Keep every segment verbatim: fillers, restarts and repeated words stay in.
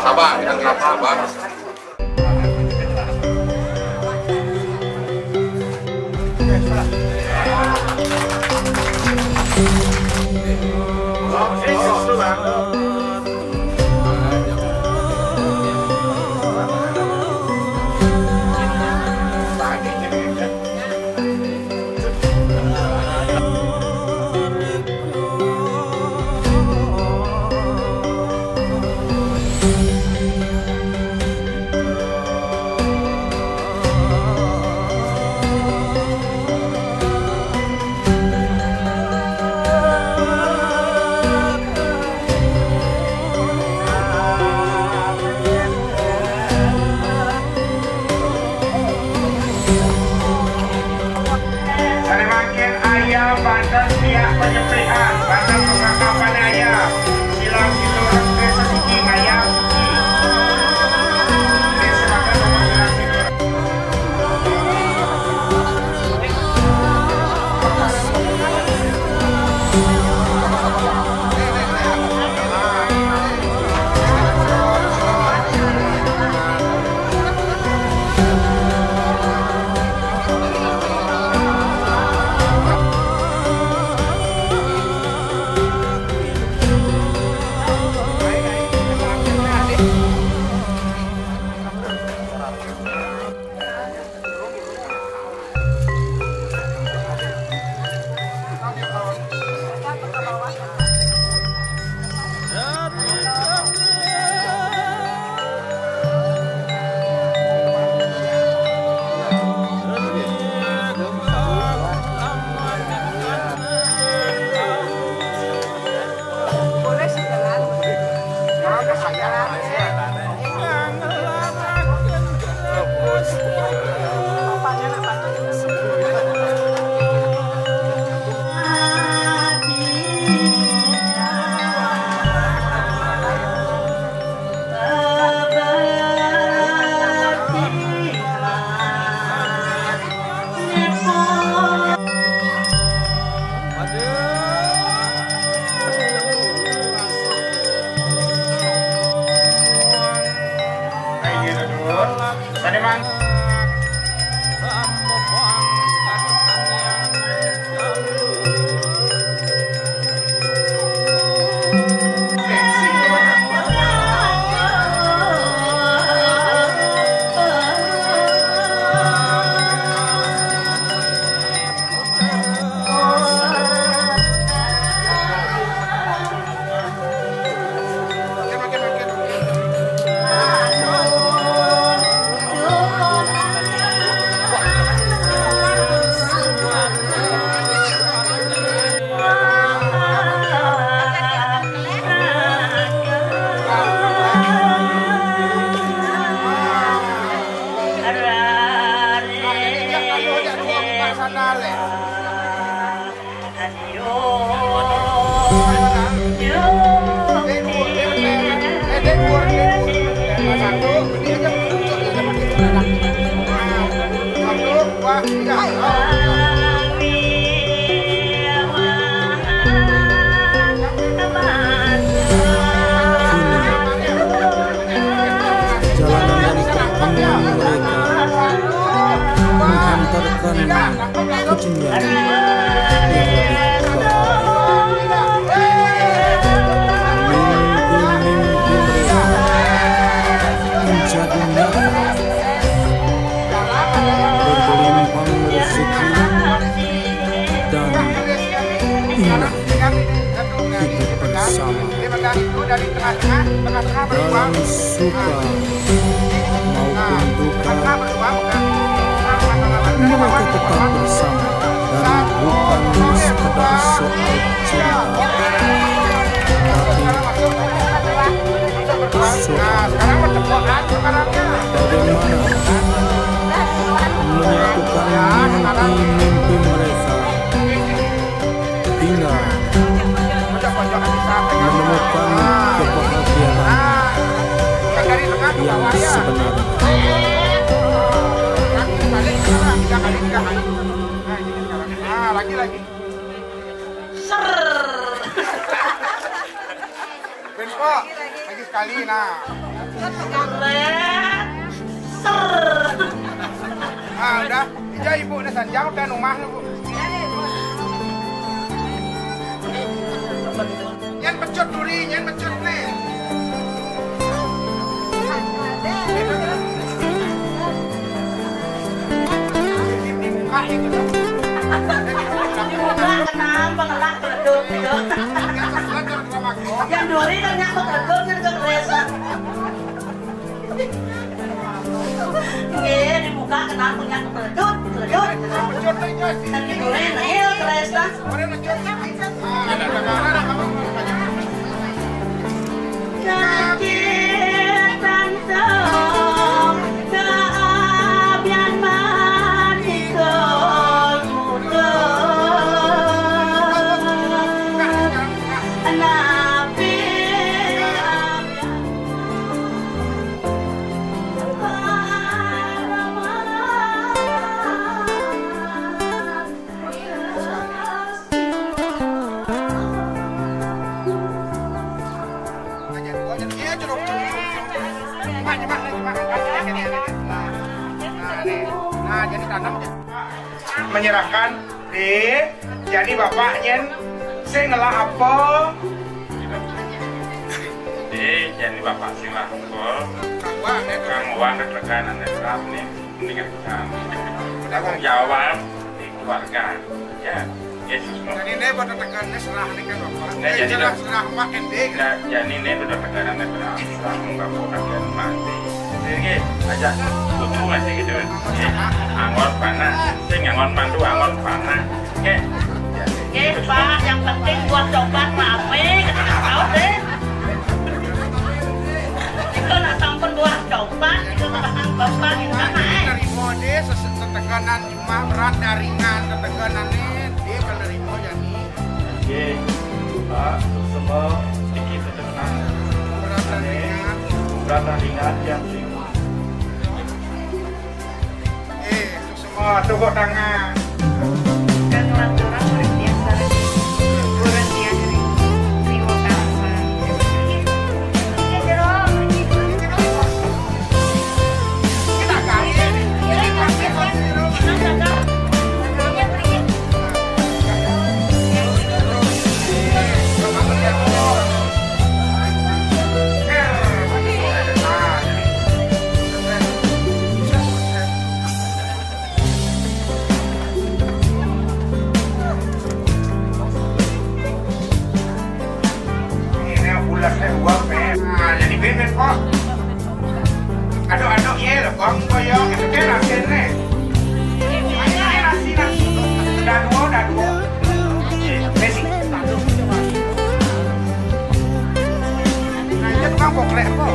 Sabar, kita sabar. Sarimakin ayam, banten siap penyembelihan, banten perlengkapan ayam. Silang siluran ke sedikit ayam. Suka maupun duka, mereka tetap bersama dan bukan sekedar soal cinta, tapi soal bagaimana menyatukan mimpi-mimpi mereka hingga menemukan kebahagiaan yang sebenarnya. Nah, lagi-lagi. Ser. Benpo, lagi sekali, nah. Ser. Ah, udah. Ija ibu ni sanjang udah rumah ni, Bu. Nyen pecut duri, nyen pecut ni. Dibuka gitu. Kenapa ngelak keleduk gitu? Yang duri kan nyangkut keleduk gitu ke desa. Nggih, dibuka kenal punya keledut, keledut. Dan diduri nihil terus dah. Sakit tantang keabian manikul muda. Napi abian Menyerahkan di jadi bapak nyen sing ngelah apa? Di jadi bapak sing ngelah apa? Kang Wan, rekan anda serap nih, mendingan kami. Tanggung jawab di keluarga. Ya, Yesus mau. Jadi ini buat tetekan ini serah nih kan bapak. Nah, jadi serah, serah mak ini. Nah, jadi ini udah tetekan ini serah, serah mau bapak kalian mati. Jadi aja butuh masih gitu. Ya, angon panah, sing angon mantu angon panah. Oke. Oke, Pak, yang penting buah coklat rame, kita nggak tahu deh. Itu nak sampun buah coklat, itu tebakan bapak gitu kan, eh. Nerima deh, ses-, teteganan cuma berat ringan, teteganan nih, dia kalau nerima jadi. Oke, Pak, semua sedikit teteganan. Berat dan ringan. Berat dan ringan yang terima. Eh, semua tepuk tangan. Ini bulat deh, uap, eh. Nah, jadi bebek kok. Aduk-aduk ye lah, bang, boyong, itu kan asin nih. Ini nasi, nasi. Udah dua, udah dua. Besi. Nah, itu tukang poklek apa?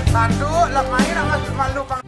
Satu, lah main sama malu, Bang.